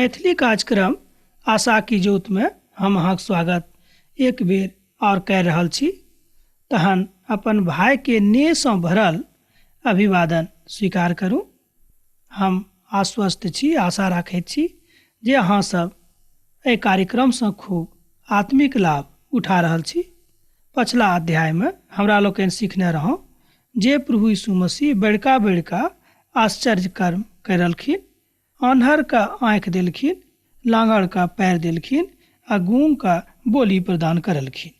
मैथिली कार्यक्रम आशा की ज्योत में हम अहाँक स्वागत एक बेर और कह रहल छी। तहन अपन भाई के नेहसँ भरल अभिवादन स्वीकार करू। हम आश्वस्त छी, आशा राखैत छी जे अहाँ सब एहि कार्यक्रमसँ खूब आत्मिक लाभ उठा रहल छी। पछिला अध्यायमे हमरा लोकनि सीखने रहौं जे प्रभु यीशु मसीह बड़का बड़का आश्चर्य कर्म करलखिन, आन्हर का आँखि देलखिन, लांगड़ का पैर देलखिन आ गूंग का बोली प्रदान करलखिन।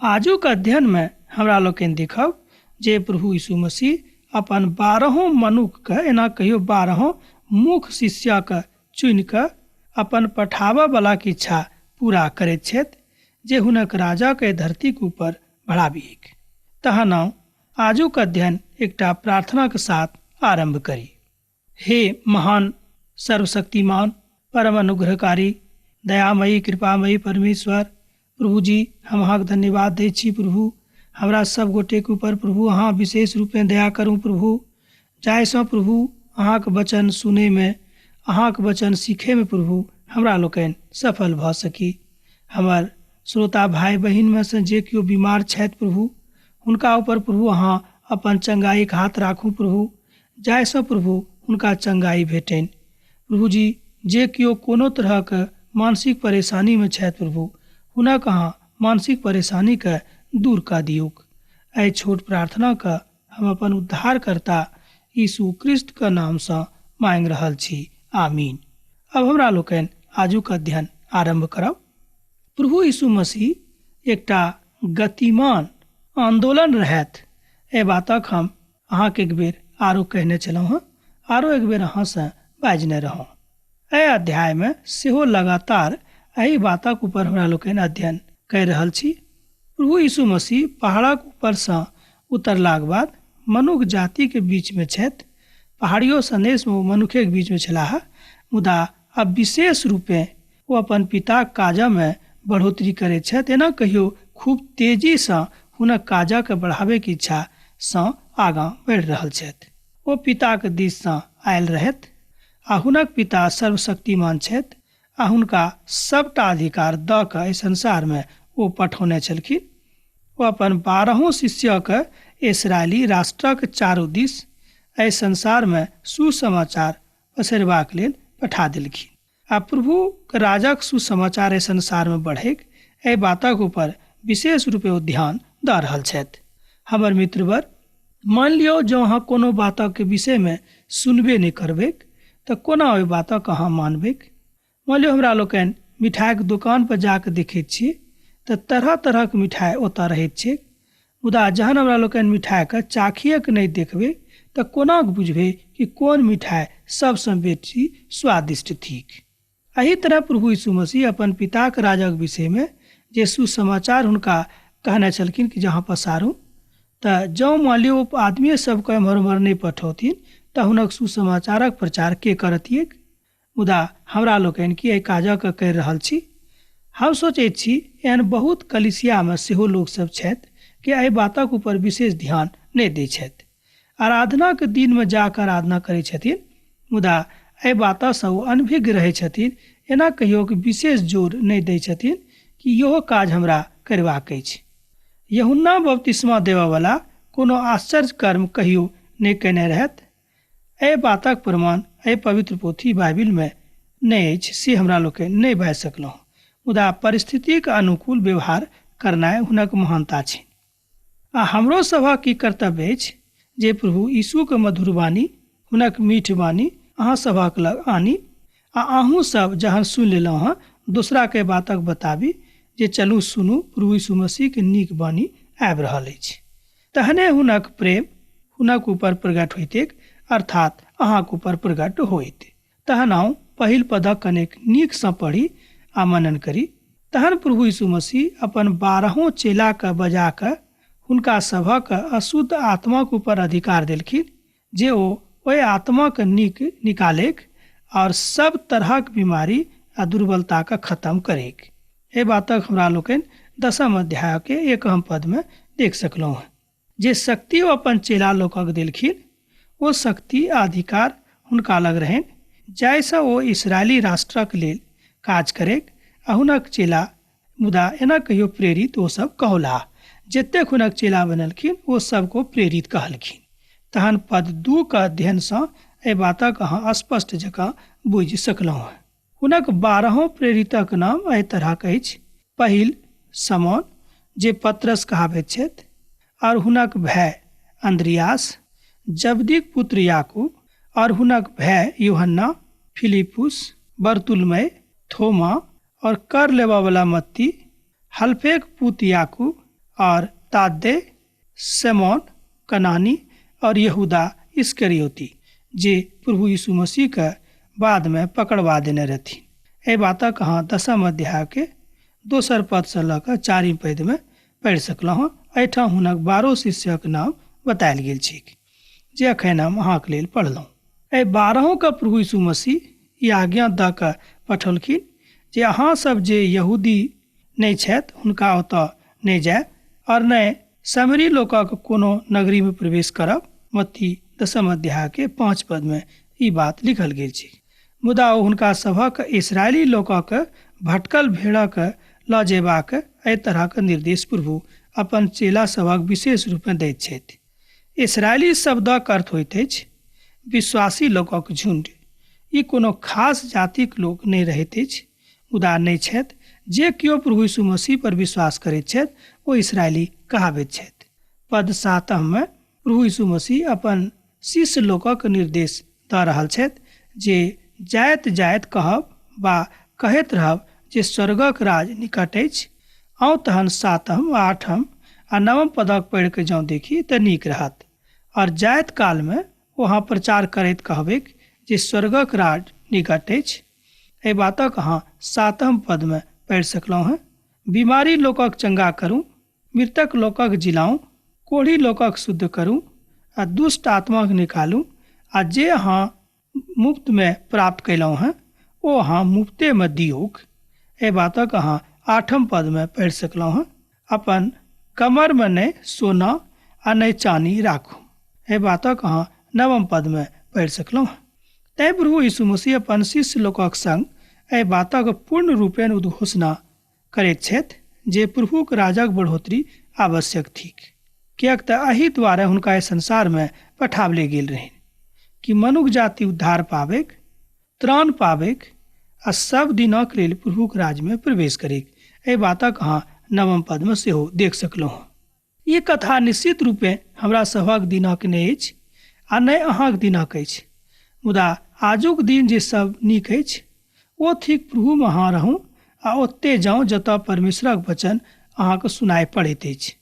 आजुक अध्ययन में हमरा लोकनि देखब जे प्रभु यीशु मसीह अपन 12 मनुख के, एना कहियो 12 मुख्य शिष्य के चुनि कऽ अपन पठाबऽ वाला के इच्छा पूरा करैत छथि जे हुनक राजा के धरती के ऊपर बढ़ाबिक। तहन आजुक अध्ययन एकटा प्रार्थना के साथ आरंभ करी। हे महान सर्वशक्तिमान परम अनुग्रहकारी दयामयी कृपामयी परमेश्वर प्रभु जी, हम अहाँके धन्यवाद दै छी प्रभु। हमरा सब गोटेके ऊपर प्रभु अहाँ विशेष रूपे दया करू प्रभु, जाहिसँ प्रभु अहाँके वचन सुनैमे, अहाँके वचन सीखैमे प्रभु हमरा लोकनि सफल भऽ सकी। हमर श्रोता भाई बहिनमे सँ जे केओ बीमार छथि प्रभु, हुनका ऊपर प्रभु अहाँ अपन चंगाईके हाथ राखू प्रभु, जाहिसँ प्रभु हुनका चंगाई भेटनि। प्रभु जी, जे केओ कोनो तरहके मानसिक परेशानीमे छथि प्रभु, हुनक अहाँ मानसिक परेशानीके दूर कऽ दियौक। एहि छोट प्रार्थनाके हम अपन उद्धारकर्ता यीशु क्रिस्तके नामसँ मांगि रहल छी, आमीन। अब हमरा लोकनि आजुक अध्ययन आरम्भ करब। प्रभु यीशु मसीह एकटा गतिमान आन्दोलन रहथि, एहि बातक हम अहाँके एक बेर आरो कहने छलहुँ हँ, आरो एक बेर अहाँसँ बाजने रहौं। एहि अध्यायमे सेहो लगातार एहि बातक ऊपर हमरा लोकनि अध्ययन कहि रहल छी। प्रभु यीशु मसीह पहाड़क ऊपरसँ उतरलाक बाद मनुख जातिके बीचमे छथि। पहाड़ियो सन्देशमे ओ मनुखेके बीचमे छलाह, मुदा अब विशेष रूपे ओ अपन पिताक काजमे बढ़ोतरी करैत छथि। एना कहियो खूब तेजीसँ हुनक काजके बढ़ाबैके इच्छासँ आगाँ बढ़ि रहल छथि। ओ पिताक दिससँ आयल रहथि आ हुनक पिता सर्वशक्तिमान छथि आ हुनका सबटा अधिकार दऽ कऽ एहि संसारमे ओ पठौने छलखिन। ओ अपन 12 शिष्यके इसराइली राष्ट्रक चारू दिस एहि संसारमे सुसमाचार पसेरबाक लेल पठा देलखिन आ प्रभुके राजाक सुसमाचार एहि संसारमे बढ़ैक एहि बातक ऊपर विशेष रूपे ओ ध्यान दऽ रहल छथि। हमर मित्रवर, मान लियौ जँ अहाँ कोनो बातक विषयमे सुनबे नहि करबैक तऽ कोना ओहि बातक अहाँ मानबैक? मान लियौ हमरा लोकनि मिठाइके दोकान पर जाकऽ देखैत छी तऽ तरह तरहक मिठाइ ओतऽ रहैत छै, मुदा जहन हमरा लोकनि मिठाइके चाखिएके नहि देखबै तऽ कोना बुझबै कि कोन मिठाइ सबसँ बेसी स्वादिष्ट थिक? एहि तरह प्रभु यीशु मसीह अपन पिताक राजक विषयमे जे सुसमाचार हुनका कहने छलखिन कि जहाँ पसारू, तऽ जँ मान लियौ ओ आदमी सबके एम्हर ओम्हर नहि पठौथिन तऽ हुनक सुसमाचारक प्रचार के करतियैक? मुदा हमरा लोकनि की एहि काजक करि रहल छी? हम सोचैत छी एहन बहुत कलिसियामे सेहो लोकसभ छथि कि एहि बातक ऊपर विशेष ध्यान नहि दै छथि। आराधनाके दिनमे जाकऽ आराधना करै छथिन, मुदा एहि बातसँ ओ अनभिज्ञ रहै छथिन। एना कहियो कि विशेष जोर नहि दै छथिन कि इहो काज हमरा करबाक अछि। यूहन्ना बपतिस्मा देबऽवला कोनो आश्चर्य कर्म कहियो नहि कयने रहथि। एहि बातक प्रमाण एहि पवित्र पोथी बाइबिलमे नहि अछि, से हमरा लोकनि नहि बाजि सकलहुँ, मुदा परिस्थितिक अनुकूल व्यवहार करनाइ हुनक महानता छनि। आ हमरो सभक की कर्तव्य अछि जे प्रभु यीशुके मधुर वाणी, हुनक मीठ वाणी अहाँ सभक लग आनी आ अहूँ सब जहन सुनि लेलहुँ हँ दोसराके बातक बताबी जे चलू सुनू प्रभु यीशु मसीहके नीक वाणी आबि रहल अछि। तहने हुनक प्रेम हुनक ऊपर प्रकट होइतेक, अर्थात अहाँक ऊपर प्रकट होइत। तहन आउ पहिल पदक कनेक नीकसँ पढ़ी आ मनन करी। तहन प्रभु यीशु मसीह अपन 12 चेलाके बजा कऽ हुनका सभक अशुद्ध आत्माक ऊपर अधिकार देलखिन जे ओ ओहि आत्माके नीक निकालेक और सब तरहक बीमारी आ दुर्बलताके खत्म करेक। एहि बातक हमरा लोकनि 10 अध्याय के 1 पद में देख सकलहुँ हँ। जे शक्ति ओ अपन चेला लोकक देलखिन ओ शक्ति आ अधिकार हुनका लग रहनि जाहिसँ ओ इसराइली राष्ट्रक लेल काज करैक आ हुनक चेला, मुदा एना कहियो प्रेरित ओ सब कहलाह। जतेक हुनक चेला बनलखिन ओ सबको प्रेरित कहलखिन। तहन पद 2 के अध्ययनसँ एहि बातक अहाँ स्पष्ट जकाँ बुझि सकलहुँ हँ। हुनक 12 प्रेरितक नाम एहि तरहक अछि। पहिल समौन, जे पतरस कहाबैत छथि, और हुनक भाय अंद्रियास, जब्दीक पुत्र याकूब, और हुनक भाय यूहन्ना, फिलिपुस, बरतुलमै, थोमा, और कर लेबऽवला मत्ती, हल्फेक पुत याकूब, और ताद्दे, शमौन कनानी, और यहूदा इस्करियोती, जे प्रभु यीशु मसीह के बाद में पकड़वा देने रहथिन। एहि बातक अहाँ 10 अध्याय के 2 पद से लऽ कऽ 4 पद में पढ़ि सकलहुँ। एहिठाम हुनक 12 शिष्यक नाम बतायल गेल छैक, जे अखन हम अहाँके लेल पढ़लहुँ। एहि 12 के प्रभु यीशु मसीह ई आज्ञा दऽ कऽ पठौलखिन जे अहाँ सब जे यहूदी नहि छथि हुनका ओतऽ नहि जायब, और नहि समरी लोकक कोनो नगरी में प्रवेश करब। मत्ती 10 अध्याय के 5 पद में ई बात लिखल गेल छै। मुदा ओ हुनका सभक इसराइली लोकक भटकल भेड़क लऽ जेबाक एहि तरहक निर्देश प्रभु अपन चेला सभक विशेष रूपमे दैत छथि। इसराइली शब्दक अर्थ होइत अछि विश्वासी लोकक झुंड। ई कोनो खास जातिक लोक नहि रहैत अछि, मुदा नहि छथि। जे केओ प्रभु यीशु मसीह पर विश्वास करैत छथि ओ इसराइली कहाबैत छथि। पद 7 में प्रभु यीशु मसीह अपन शिष्य लोकक निर्देश दऽ रहल छथि जे जाइत जाइत कहब वा कहैत रहब जे स्वर्गक राज निकट अछि। आउ तहन 7, 8 आ 9 पदक पढ़ि कऽ जँ देखी तऽ नीक रहत। और जाइत कालमे वहाँ प्रचार करैत कहबैक जे स्वर्गक राज निकट अछि। एहि बातक अहाँ 7 पदमे पढ़ि सकलहुँ हँ। बीमारी लोकक चंगा करू, मृतक लोकक जिलाउ, कोढ़ी लोकक शुद्ध करू, आ दुष्ट आत्माक निकालू, आ जे अहाँ मुफ्तमे प्राप्त कयलहुँ हँ ओ अहाँ मुफ्तेमे दियौक। एहि बातक अहाँ 8 पदमे पढ़ि सकलहुँ हँ। अपन कमरमे नहि सोना आ नहि चानी राखू। एहि बातक अहाँ 9 पदमे पढ़ि सकलहुँ हँ। तैं प्रभु यीशु मसीह अपन शिष्य लोकक संग एहि बातक पूर्ण रूपेण उद्घोषणा करैत छथि जे प्रभुक राजक बढ़ोतरी आवश्यक थिक, किएक तऽ एहि द्वारे हुनका एहि संसारमे पठाबले गेल रहनि कि मनुख जाति उद्धार पाबैक, त्राण पाबैक आ सब दिनक लेल प्रभुक राज्यमे प्रवेश करैक। एहि बातक अहाँ 9 पदमे सेहो देख सकलहुँ। ई कथा निश्चित रूपे हमरा सभक दिनक नहि अछि आ नहि अहाँक दिनक अछि, मुदा आजुक दिन जे सब नीक अछि ओ थिक प्रभुमे अहाँ रहू आ ओते जाउ जतऽ परमेश्वरक वचन अहाँके सुनाइ पड़ैत अछि।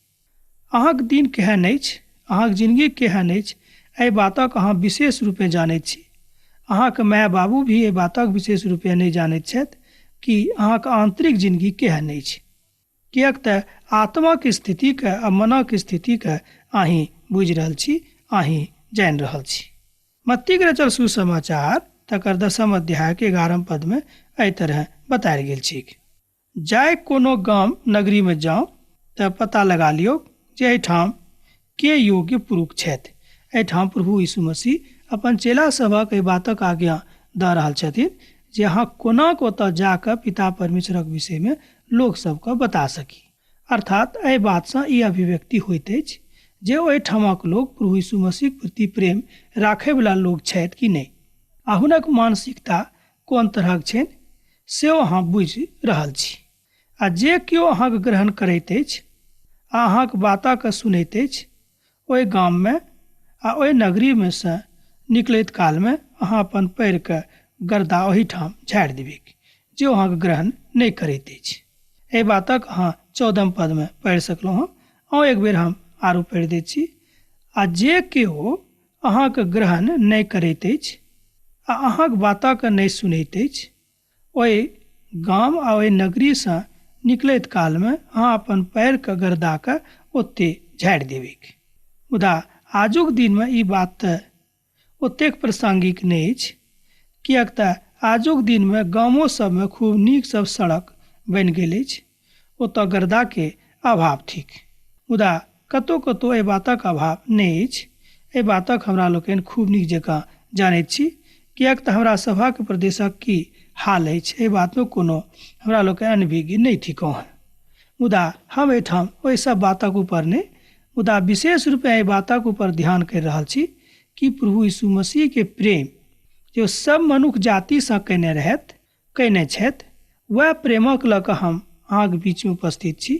अहाँक दिन केहन अछि, अहाँक जिनगी केहन अछि, एहि बातक अहाँ विशेष रूपे जानैत छी। अहाँके माय बाबू भी एहि बातक विशेष रूपे नहि जानैत छथि कि अहाँके आंतरिक जिनगी केहन अछि, किएक तऽ आत्माक स्थितिके आ मनक स्थितिके अहीं बुझि रहल छी, अहीं जानि रहल छी। मत्तीक रचल सुसमाचार तकर 10 अध्याय के 11 पद में एहि तरह बतायल गेल छैक। जाय कोनो गाम नगरी में जाउ तऽ पता लगा लियौ जे एहिठाम के योग्य पुरुष छथि। एहिठाम प्रभु यीशु मसीह अपन चेला सभक एहि बातक आज्ञा दऽ रहल छथिन जे अहाँ कोना कऽ ओतऽ जाकऽ पिता परमेश्वरक विषयमे लोक सबके बता सकी। अर्थात एहि बातसँ ई अभिव्यक्ति होइत अछि जे ओहिठामक लोक प्रभु यीशु मसीहक प्रति प्रेम राखयवला लोक छथि कि नहि, आ हुनक मानसिकता कोन तरहक छनि से अहाँ बुझि रहल छी। आ जे केओ अहाँके ग्रहण करैत अछि आ अहाँके बातके सुनैत अछि, ओहि गाममे आ ओहि नगरीमे सँ निकलैत कालमे अहाँ अपन पैरके गर्दा ओहिठाम झाड़ि देबैक जे अहाँके ग्रहण नहि करैत अछि। एहि बातक अहाँ 14 पदमे पढ़ि सकलहुँ हँ। अहाँ एक बेर हम आरो पढ़ि दैत छी। आ जे केओ अहाँके ग्रहण नहि करैत अछि आ अहाँके बातके नहि सुनैत अछि, ओहि गाम आ ओहि नगरीसँ निकलैत कालमे अहाँ अपन पैरके गर्दाके ओते झाड़ि देबैक। मुदा आजुक दिनमे ई बात तऽ ओतेक प्रासंगिक नहि अछि, किएक तऽ आजुक दिनमे गामो सबमे खूब नीक सब सड़क बनि गेल अछि, ओतऽ गर्दाके अभाव थिक। मुदा कतौ कतौ एहि बातक अभाव नहि अछि। एहि बातक हमरा लोकनि खूब नीक जकाँ जानैत छी, किएक तऽ हमरा सभक प्रदेशक की हाल अछि एहि बातमे कोनो हमरा लोकनि अनभिज्ञ नहि थिकहुँ हेँ। मुदा हम एहिठाम ओहि सब बातक ऊपर नहि, मुदा विशेष रूपे एहि बातक ऊपर ध्यान करि रहल छी कि प्रभु यीशु मसीह के प्रेम जे सब मनुख जातिसँ कयने रहथि, कयने छथि, वएह प्रेमक लऽ कऽ हम अहाँक बीचमे उपस्थित छी,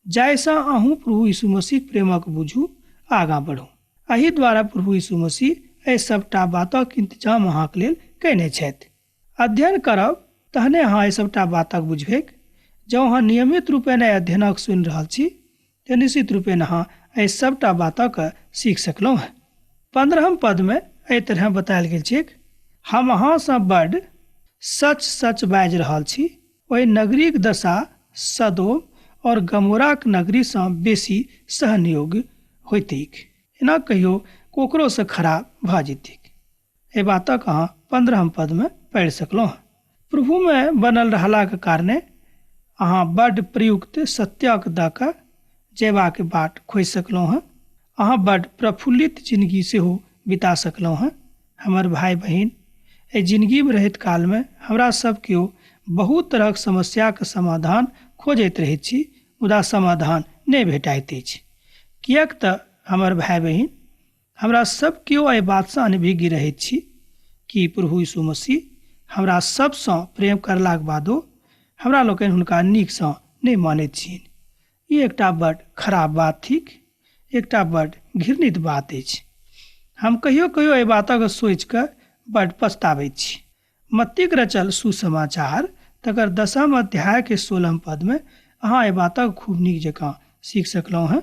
जाहिसँ अहूँ प्रभु यीशु मसीहक प्रेमक बुझू, आगाँ बढ़ू। एहि द्वारा प्रभु यीशु मसीह एहि सबटा बातक इंतजाम अहाँक लेल कयने छथि। अध्ययन करब तहने अहाँ एहि सबटा बातक बुझबैक। जँ अहाँ नियमित रूपेण एहि अध्ययनक सुनि रहल छी तऽ निश्चित रूपेण अहाँ एहि सबटा बातक सीख सकलहुँ हेँ। 15 पदमे एहि तरह बतायल गेल छैक, हम अहाँसँ बड्ड सच सच बाजि रहल छी, ओहि नगरीक दशा सदोम और गमोराक नगरीसँ बेसी सहनयोग्य होइतैक। एना कहियो ककरोसँ खराब भऽ जेतैक। एहि बातक अहाँ 15 पदमे पढ़ि सकलहुँ। प्रभुमे बनल रहलाक कारणे अहाँ बड्ड प्रयुक्त सत्यक दऽ कऽ जयबाक बाट खोजि सकलहुँ हेँ। अहाँ बड्ड प्रफुल्लित जिनगी सेहो बिता सकलहुँ हेँ। हमर भाय बहिन, एहि जिनगीमे रहैत कालमे हमरा सब केओ बहुत तरहक समस्याक समाधान खोजैत रहैत छी, मुदा समाधान नहि भेटाइत अछि। किएक तऽ हमर भाय बहिन, हमरा सब केओ एहि बातसँ अनभिज्ञ रहैत छी कि प्रभु यीशु मसीह हमरा सबसँ प्रेम करलाक बादो हमरा लोकनि हुनका नीकसँ नहि मानैत छियनि। ई एकटा बड्ड खराब बात थिक, एकटा बड्ड घृणित बात अछि। हम कहियो कहियो एहि बातक सोचि कऽ बड्ड पछताबैत छी। मत्तीक रचल सुसमाचार तकर 10 अध्याय के 16 पदमे अहाँ एहि बातक खूब नीक जकाँ सीख सकलहुँ हेँ।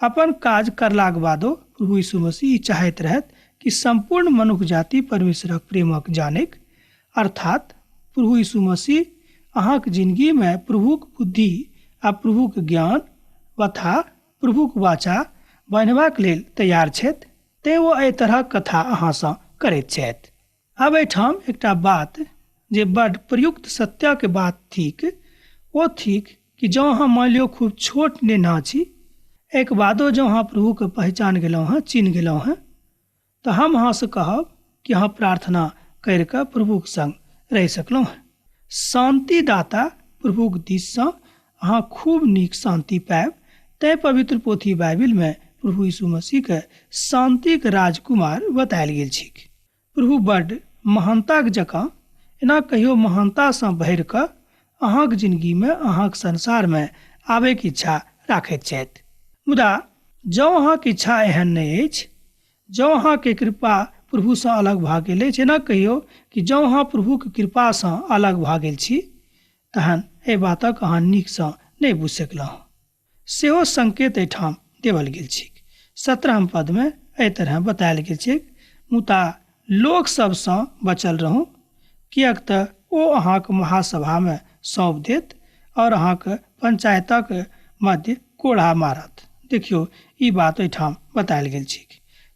अपन काज करलाक बादो प्रभु यीशु मसीह ई चाहैत रहथि कि सम्पूर्ण मनुख जाति परमेश्वरक प्रेमक जानैक, अर्थात प्रभु यीशु मसीह अहाँक जिनगीमे प्रभुक बुद्धि आ प्रभुक ज्ञान तथा प्रभुक वाचा बान्हबाक लेल तैयार छथि, तें ओ एहि तरहक कथा अहाँसँ करैत छथि। आब एहिठाम एकटा बात जे बड्ड प्रयुक्त सत्यक बात थिक, ओ थिक कि जँ अहाँ मानि लियौ खूब छोट नेना छी, एहिके बादो जँ अहाँ प्रभुके पहचान गेलहुँ हेँ, चिन्ह गेलहुँ हेँ, तऽ हम अहाँसँ कहब कि अहाँ प्रार्थना करि कऽ प्रभुक संग रहि सकलहुँ हेँ। शान्तिदाता प्रभुक दिससँ अहाँ खूब नीक शान्ति पायब। तैं पवित्र पोथी बाइबिलमे प्रभु यीशु मसीहके शान्तिक राजकुमार बतायल गेल छैक। प्रभु बड्ड महानताक जकाँ एना कहियो महानतासँ भरि कऽ अहाँक जिनगीमे, अहाँक संसारमे आबैके इच्छा राखैत छथि। मुदा जँ अहाँक इच्छा एहन नहि अछि, जँ अहाँके कृपा प्रभुसँ अलग भऽ गेल अछि, एना कहियो कि जँ अहाँ प्रभुक कृपासँ अलग भऽ गेल छी, तहन एहि बातक अहाँ नीकसँ नहि बुझि सकलहुँ। सेहो संकेत एहिठाम देवल गेल छैक। 17 पदमे एहि तरह बतायल गेल छैक, मुदा लोक सबसँ बचल रहू, किएक तऽ ओ अहाँक महासभामे सौंप देत और अहाँक पंचायतक मध्य कोड़ा मारत। देखियौ, ई बात एहिठाम बतायल गेल छैक।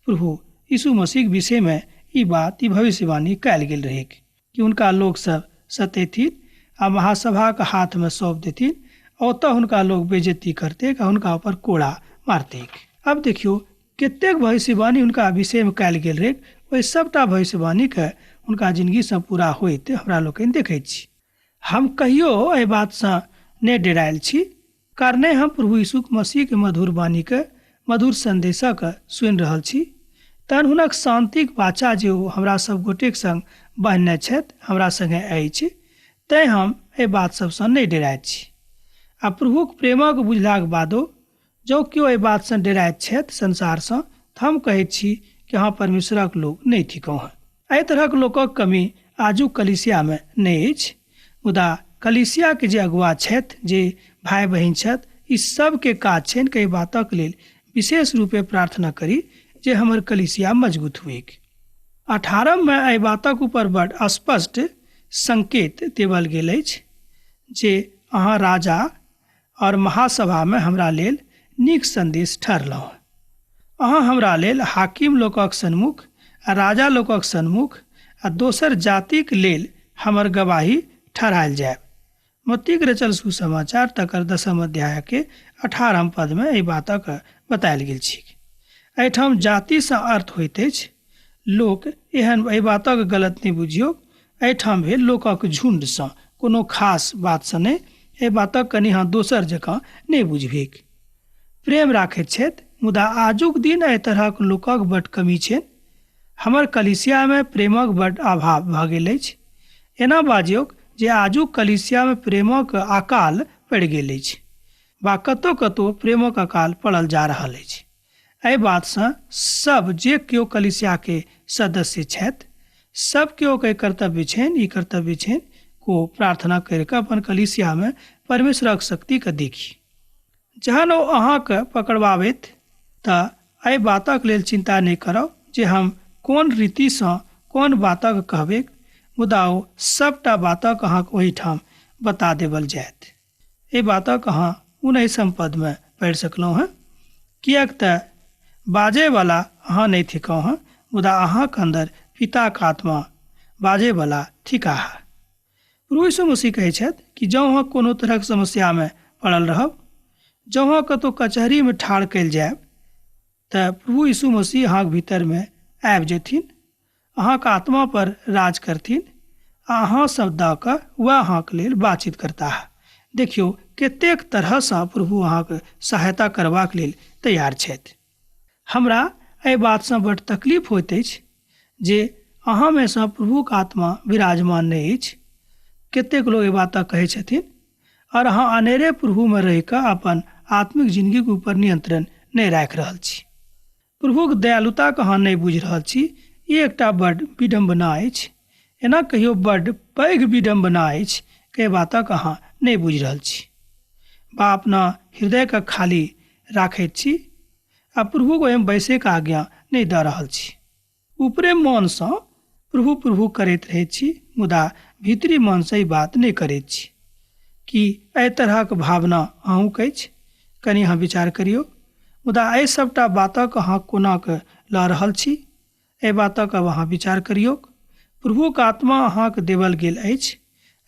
प्रभु यीशु मसीहक विषयमे ई बात, ई भविष्यवाणी कयल गेल रहैक कि हुनका लोक सब सतेथिन आ महासभाक हाथमे सौंप देथिन, ओतऽ हुनका लोक बेइज्जती करतैक आ हुनका ऊपर कोड़ा मारतैक। अब देखियौ कतेक भविष्यवाणी हुनका विषयमे कयल गेल रहै, ओहि सबटा भविष्यवाणीके हुनका जिनगीसँ पूरा होइत हमरा लोकनि देखैत छी। हम कहियो एहि बातसँ नहि डेरायल छी, कारणे हम प्रभु यीशु मसीहके मधुर वाणीके, मधुर संदेशक सुनि रहल छी। तहन हुनक शान्तिक वाचा जे ओ हमरा सब गोटेक संग बान्हने छथि, हमरा संगे अछि, तैं हम एहि बात सबसँ नहि डेराइत छी। आ प्रभुक प्रेमक बुझलाक बादो जँ केओ एहि बातसँ डेराइत छथि संसारसँ, तऽ हम कहैत छी कि अहाँ परमेश्वरक लोक नहि थिकहुँ हेँ। एहि तरहक लोकक कमी आजुक कलीसियामे नहि अछि, मुदा कलीसियाके जे अगुआ छथि, जे भाय बहिन छथि, ई सबके काज छनि कि एहि बातक लेल विशेष रूपे प्रार्थना करी जे हमर कलीसिया मजबूत हुएक। 18 एहि बातक ऊपर बड स्पष्ट संकेत देवल गेल अछि जे अहाँ राजा और महासभामे हमरा लेल नीक संदेश ठहरलहुँ। अहाँ हमरा लेल हाकिम लोकक सन्मुख आ राजा लोकक सन्मुख आ दोसर जातिक लेल हमर गवाही ठहरायल जायब। मत्तीक रचल सुसमाचार तकर 10 अध्याय के 18 पदमे एहि बातक बतायल गेल छैक। एहिठाम जातिसँ अर्थ होइत अछि लोक एहन एहि बातक गलत नहि बुझियौ, एहिठाम भेल लोकक झुण्डसँ, कोनो खास बातसँ नहि। एहि बातक कनि अहाँ दोसर जकाँ नहि बुझबैक। प्रेम राखैत छथि, मुदा आजुक दिन एहि तरहक लोकक बड्ड कमी छनि। हमर कलीसियामे प्रेमक बड्ड अभाव भऽ गेल अछि। एना बाजियौक जे आजुक कलीसियामे प्रेमक अकाल पड़ि गेल अछि वा कतहु कतहु प्रेमक अकाल पड़ल जा रहल अछि। एहि बातसँ सब जे केओ कलीसियाके सदस्य छथि, सब केओ के कर्तव्य छनि, ई कर्तव्य छनि को प्रार्थना करिके अपन कलीसियामे परमेश्वरक शक्तिके देखी। जहन ओ अहाँके पकड़बाबैत तऽ एहि बातक लेल चिन्ता नहि करब जे हम कोन रीतिसँ कोन बातक कहबैक, मुदा ओ सबटा बातक अहाँके ओहिठाम बता देबल जायत। एहि बातक अहाँ 19 पदमे पढ़ि सकलहुँ हँ। किएक तऽ बाजैवला अहाँ नहि थिकहुँ हँ, मुदा अहाँके अन्दर पिताक आत्मा बाजैवला थिकाह। प्रभु यीशु मसीह कहै छथि कि जँ अहाँ कोनो तरहक समस्यामे पड़ल रहब, जँ अहाँ कतहु कचहरीमे ठाढ़ कयल जायब, तऽ प्रभु यीशु मसीह अहाँके भीतरमे आबि जेथिन, अहाँके आत्मा पर राज करथिन आ अहाँ सब दऽ कऽ वएह अहाँके लेल बातचीत करताह। देखियौ कतेक तरहसँ प्रभु अहाँके सहायता करबाक लेल तैयार छथि। हमरा एहि बातसँ बड्ड तकलीफ होइत अछि जे अहाँमे सँ प्रभुक आत्मा विराजमान नहि अछि। कतेक लोक एहि बातक कहै छथिन और अहाँ अनेरे प्रभुमे रहि कऽ अपन आत्मिक जिंदगीके ऊपर नियंत्रण नहि राखि रहल छी। प्रभुक दयालुताके अहाँ नहि बुझि रहल छी। ई एकटा बड्ड विडम्बना अछि। एना कहियो बड्ड पैघ विडम्बना अछि के बातक अहाँ नहि बुझि रहल छी बा अपना हृदयके खाली राखैत छी आ प्रभुक ओहिमे बैसैके आज्ञा नहि दऽ रहल छी। ऊपरे मनसँ प्रभु प्रभु करैत रहैत छी, मुदा भीतरी मनसँ ई बात नहि करैत छी। की एहि तरहक भावना अहूँके अछि? कनि अहाँ विचार करियौ। मुदा एहि सभटा बातक अहाँ कोना कऽ लऽ रहल छी? एहि बातक अब अहाँ विचार करियौक। प्रभुक आत्मा अहाँके देवल गेल अछि,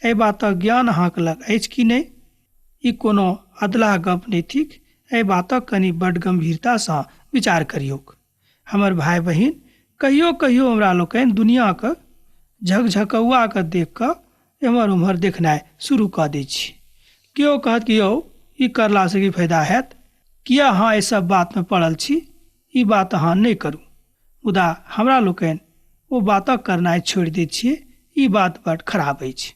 एहि बातक ज्ञान अहाँके लग अछि कि नहि? ई कोनो अदलाह गप नहि थिक। एहि बातक कनि बड्ड गम्भीरतासँ विचार करियौक। हमर भाय बहिन, कहियो कहियो हमरा लोकनि दुनियाके झकझकौआके देख कऽ एम्हर ओम्हर देखनाइ शुरू कऽ दै छी। केओ कहत कि यौ ई करलासँ की फायदा हैत, किया अहाँ एहि सब बातमे पड़ल छी, ई बात अहाँ नहि करू। मुदा हमरा लोकनि ओ बातक करनाइ छोड़ि दैत छियै। ई बात बड्ड खराब अछि।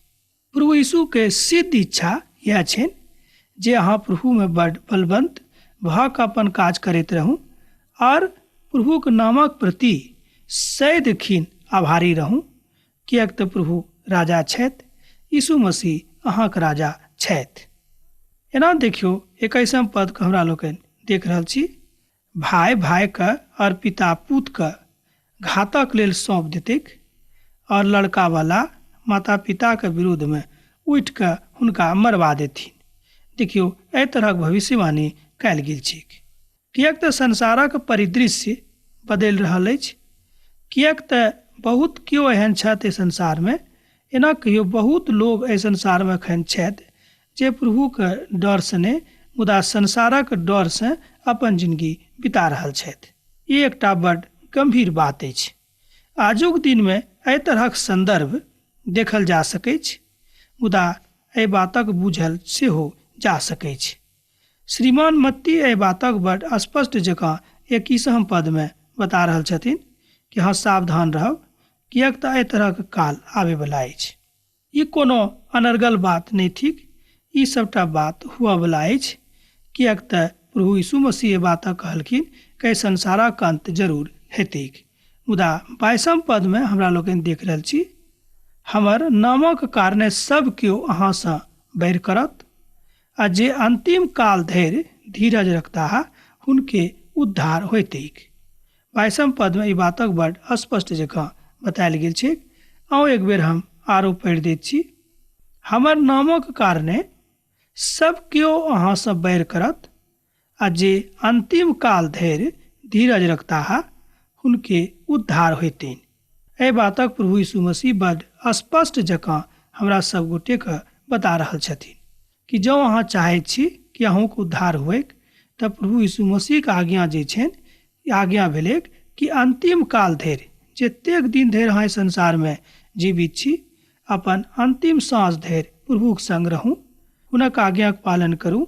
प्रभु यीशुके सिद्ध इच्छा इएह छनि जे अहाँ प्रभुमे बड्ड बलवंत भऽ कऽ अपन काज करैत रहू और प्रभुक नामक प्रति सदिखिन आभारी रहू, किएक तऽ प्रभु राजा छथि। यीशु मसीह अहाँके राजा छथि। एना देखियौ 21 पदके हमरा लोकनि देख रहल छी। भाय भायके और पिता पूतके घातक लेल सौंप देतैक और लड़कावला माता पिताके विरुद्धमे उठि कऽ हुनका मरवा देथिन। देखियौ एहि तरहक भविष्यवाणी कयल गेल छैक। किएक तऽ संसारक परिदृश्य बदलि रहल अछि। किएक तऽ बहुत केओ एहन छथि एहि संसारमे, एना कहियौ बहुत लोग एहि संसारमे एखन छथि जे प्रभुके डरसँ नहि, मुदा संसारक डरसँ अपन जिंदगी बिता रहल छथि। ई एकटा बड्ड गम्भीर बात अछि। आजुक दिनमे एहि तरहक संदर्भ देखल जा सकैछ, मुदा एहि बातक बुझल सेहो जा सकैछ। श्रीमान मत्ती एहि बातक बड्ड स्पष्ट जकाँ 21 पदमे बता रहल छथिन कि अहाँ सावधान रहब, किएक तऽ एहि तरहक काल आबयवला अछि। ई कोनो अनर्गल बात नहि थिक। ई सबटा बात हुअवला अछि, किएक तऽ प्रभु यीशु मसीह एहि बातक कहलखिन कि संसारक अंत जरूर हेतैक। मुदा 22 पदमे हमरा लोकनि देख रहल छी, हमर नामक कारणे सब केओ अहाँसँ बैर करत आ जे अंतिम काल धरि धीरज रखताह हुनके उद्धार होयतैक। 22 पदमे ई बातक बड्ड स्पष्ट जकाँ बतायल गेल छैक। आउ एक बेर हम आरो पढ़ि दैत छी। हमर नामक कारणे सब केओ अहाँसँ बैर करत आ जे अंतिम काल धरि धीरज रखताह हुनके उद्धार होयतनि। एहि बातक प्रभु यीशु मसीह बड्ड स्पष्ट जकाँ हमरा सब गोटेके बता रहल छथिन कि जँ अहाँ चाहैत छी कि अहूँके उद्धार होइक तऽ प्रभु यीशु मसीहके आज्ञा जे छनि, आज्ञा भेलैक कि अंतिम काल धरि जतेक दिन धरि अहाँ संसारमे जीवित छी, अपन अन्तिम साँस धरि प्रभुक संग रहू, हुनक आज्ञाक पालन करू,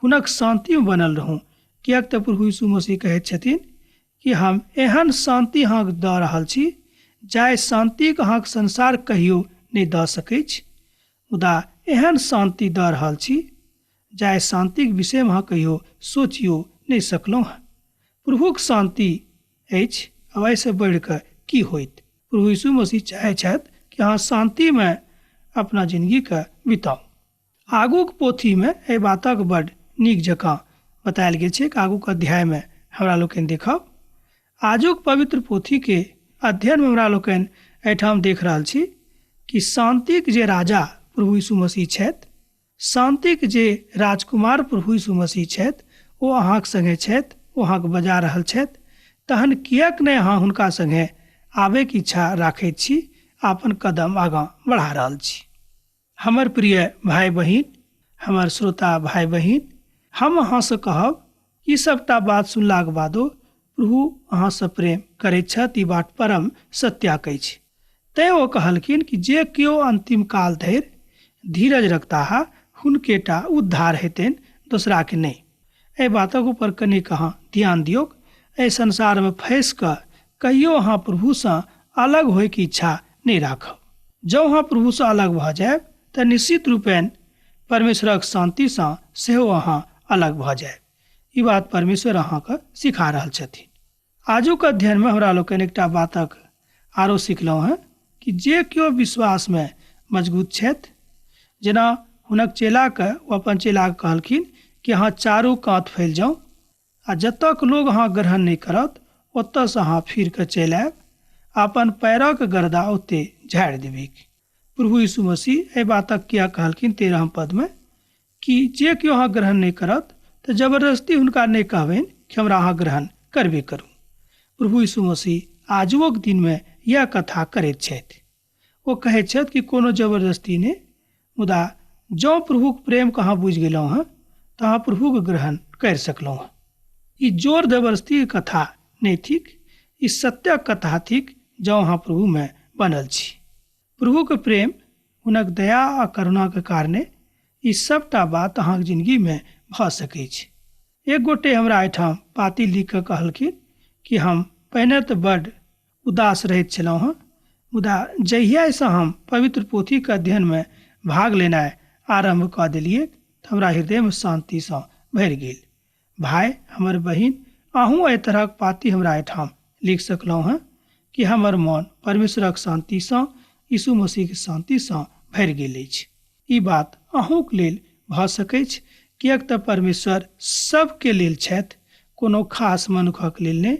हुनक शान्तिमे बनल रहू। किएक तऽ प्रभु यीशु मसीह कहैत छथिन कि हम एहन शान्ति अहाँके दऽ रहल छी जाहि शान्तिके अहाँके संसार कहियो नहि दऽ सकैछ, मुदा एहन शान्ति दऽ रहल छी जाहि शान्तिके विषयमे अहाँ कहियो सोचियो नहि सकलहुँ हँ। प्रभुक शान्ति अछि, अब एहिसँ बढ़िकऽ की होइत? प्रभु यीशु मसीह चाहै छथि कि अहाँ शान्तिमे अपना जिनगीके बिताउ। आगूक पोथीमे एहि बातक बड नीक जकाँ बतायल गेल छै। आगूक अध्यायमे हमरा लोकनि देखब। आजुक पवित्र पोथीके अध्ययनमे हमरा लोकनि एहिठाम देख रहल छी कि शान्तिक जे राजा प्रभु यीशु मसीह छथि, शान्तिक जे राजकुमार प्रभु यीशु मसीह छथि, ओ अहाँक संगे छथि, ओ अहाँके बजा रहल छथि। तहन किएक नहि अहाँ हुनका संगे आबैके इच्छा राखैत छी, अपन कदम आगाँ बढ़ा रहल छी? हमर प्रिय भाय बहिन, हमर श्रोता भाय बहिन, हम अहाँसँ कहब ई सबटा बात सुनलाक बादो प्रभु अहाँसँ प्रेम करैत छथि, ई बात परम सत्याक अछि। तैँ ओ कहलखिन कि जे केओ अन्तिम काल धरि धीरज रखताह हुनकेटा उद्धार हेतनि, दोसराके नहि। एहि बातक ऊपर कनिक अहाँ ध्यान दियौक। एहि संसारमे फँसि कऽ कहियो अहाँ प्रभुसँ अलग होइके इच्छा नहि राखब। जँ अहाँ प्रभुसँ अलग भऽ जायब तऽ निश्चित रूपेण परमेश्वरक शान्तिसँ सेहो अहाँ अलग भऽ जायब। ई बात परमेश्वर अहाँके सिखा रहल छथिन। आजुक अध्ययनमे हमरा लोकनि एकटा बातक आरो सिखलहुँ हँ कि जे केओ विश्वासमे मजबूत छथि, जेना हुनक चेलाके ओ अपन चेलाके कहलखिन कि अहाँ चारू कात फैल जाउ आ जतऽके लोग अहाँ ग्रहण नहि करत ओतऽसँ अहाँ फिर कऽ चलि आयब, अपन पैरक गर्दा ओते झाड़ि देबैक। प्रभु यीशु मसीह एहि बातक किया कहलखिन 13 पदमे कि जे केओ अहाँ ग्रहण नहि करत तऽ जबरदस्ती हुनका नहि कहबनि कि हमरा अहाँ ग्रहण करबे करू। प्रभु यीशु मसीह आजुओक दिनमे यैह कथा करैत छथि। ओ कहैत छथि कि कोनो जबरदस्ती नहि, मुदा जँ प्रभुक प्रेमके अहाँ बुझि गेलहुँ हँ तऽ अहाँ प्रभुके ग्रहण करि सकलहुँ हँ। ई जोर जबरदस्तीके कथा नहि थिक, ई सत्यक कथा थिक जँ अहाँ प्रभुमे बनल छी। प्रभुके प्रेम, हुनक दया आ करुणाके कारणे ई सबटा बात अहाँके जिनगीमे भऽ सकैछ। एक गोटे हमरा एहिठाम पाती लिख कऽ कहलखिन कि हम पहिने तऽ बड उदास रहैत छलहुँ हँ, मुदा जहियासँ हम पवित्र पोथीके अध्ययनमे भाग लेनाइ आरम्भ कऽ देलियै तऽ हमरा हृदयमे शान्तिसँ भरि गेल। भाय, हमर बहिन, अहूँ एहि तरहक पाती हमरा एहिठाम लिख सकलहुँ हँ कि हमर मन परमेश्वरक शान्तिसँ, यीशु मसीहके शान्तिसँ भरि गेल अछि। ई बात अहूँके लेल भऽ सकैछ, किएक तऽ परमेश्वर सबके लेल छथि, कोनो खास मनुखक लेल नहि,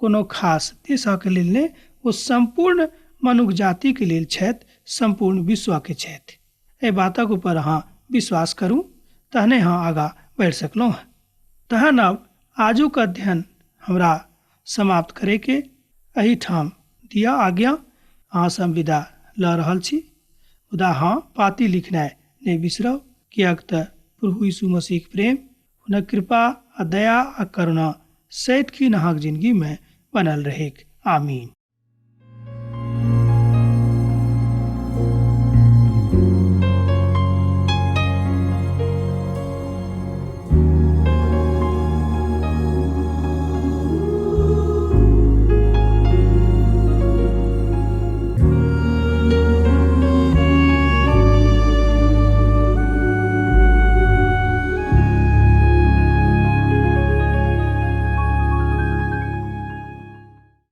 कोनो खास देशक लेल नहि, ओ सम्पूर्ण मनुख जातिके लेल छथि, सम्पूर्ण विश्वके छथि। एहि बातक ऊपर अहाँ विश्वास करू तहने अहाँ आगाँ बढ़ि सकलहुँ हँ। तहन अब आजुक अध्ययन हमरा समाप्त करैके एहिठाम दिअ आज्ञा। अहाँसँ हम विदा लऽ रहल छी, मुदा हँ, पाती लिखनाइ नहि बिसरब, किएक तऽ प्रभु यीशु मसीहक प्रेम, हुनक कृपा आ दया आ करुणा सदिखन अहाँक जिनगीमे बनल रहैक। आमीन।